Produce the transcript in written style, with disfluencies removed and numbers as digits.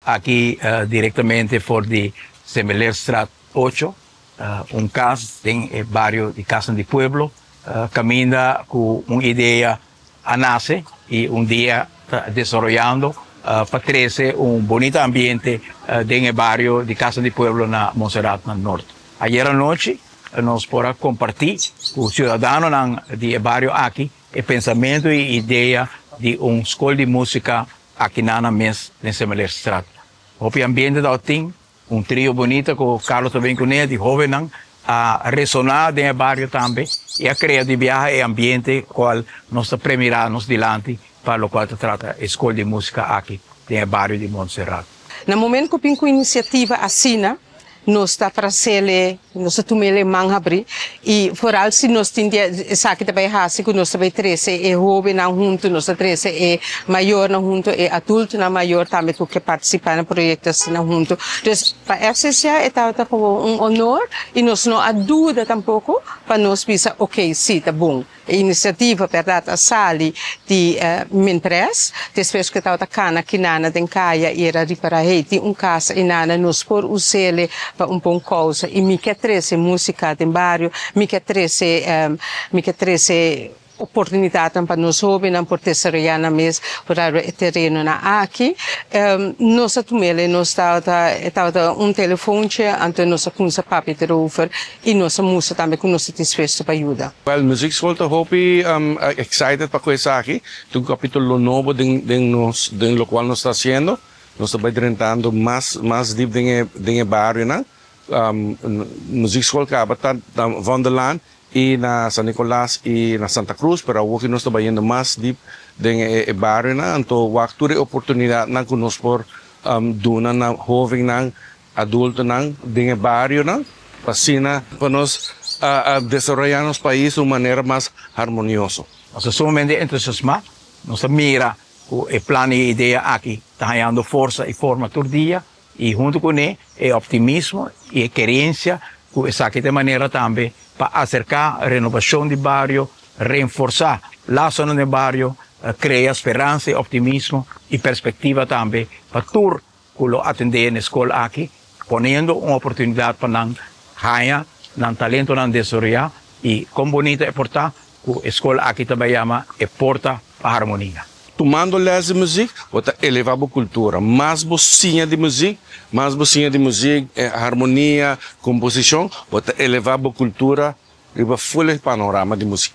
Aki direktamente for di Semeleerstraat 8, un kas den e bario di Kasan di Pueblo, kaminda ku un idea a nase i un dia ta desaroyando pa trese un bunita ambiente den e bario di Kasan di Pueblo na Monserrat na Nort. Ayer anochi nos por a kompartí ku siudadanonan di e bario aki e pensamentu i idea di un skol di músika aki nan mes den Semeleerstraat. Hopi ambiente tabatin, un trio bunita ku Carlos ta bin kuné di hóbennan a resoná den e bario tambe i a krea di biaha e ambiente kual nos ta premirá nos dilanti pa lokual ta trata e skol di músika aki den e bario di Montserrat. Na momento ku bin ku inisiativa asina, nos ta trasele, nos ta tumele man habrí i foral si nos tin di esaki ta bai hasi ku nos ta bai trese e hóbennan huntu, nos ta trese e mayornan huntu, e adultonan mayor tambe ku ke partisipá na proyekto asina huntu. Dus pa FCCA e tabata komo un honor i nos no a duda tampoko pa nos bisa ok si ta bon. E inisiativa bèrdat a sali di Minpres, despues ku e tabata kana kinana den kaya i era ripará, hey, tin un kas einana, nos por us'ele pa un bon kousa i mi ke trese músika den bario, mi ke trese mi ke trese oportunidatnan pa nos hóbennan por desaroyá nan mes por ariba e terenonan aki. Nos a tum'el, nos tabata e tabata un telefontje, anto nos a kumsa papia derover i nos a mustra tambe ku nos ta dispuesto pa yuda. Well, Muziekschool ta hopi excited pa ku esaki. Ta un capitulo nobo den den nos den locual nos ta haciendo. Nos ta bay drentando mas mas diep den e den e barionan. Muziekschool caba ta na Vondellaan y na San Nicolas y na Santa Cruz, pero awoki nos ta bayendo mas diep den e barionan. Anto wak tur e oportunidadnan cu nos por duna na hovennan, adultonan den e barionan pa asina pa nos desaroyá nos pais di un manera mas harmonioso. Nos ta sumamente entusiasmá, nos ta mira ku e plan i e idea aki ta hañando forsa i forma tur dia i huntu kuné e optimismo i e kerensia ku esaki ta e manera tambe pa aserká renobashon di bario, renforsá lasonan den bario, krea speransa i optimismo i perspektiva tambe pa tur ku lo atendé na e skol aki, poniendo un oportunidat pa nan haña nan talentonan desaroyá i kon bunita e por ta ku e skol aki ta bai yama e Porta pa Harmonia. Tumando lès di muzik, bo ta elevá bo kultura. Mas bo siña di muzik, mas bo siña di muzik, harmonia, komposishon, bo ta elevá bo kultura riba ful e panorama di muzik.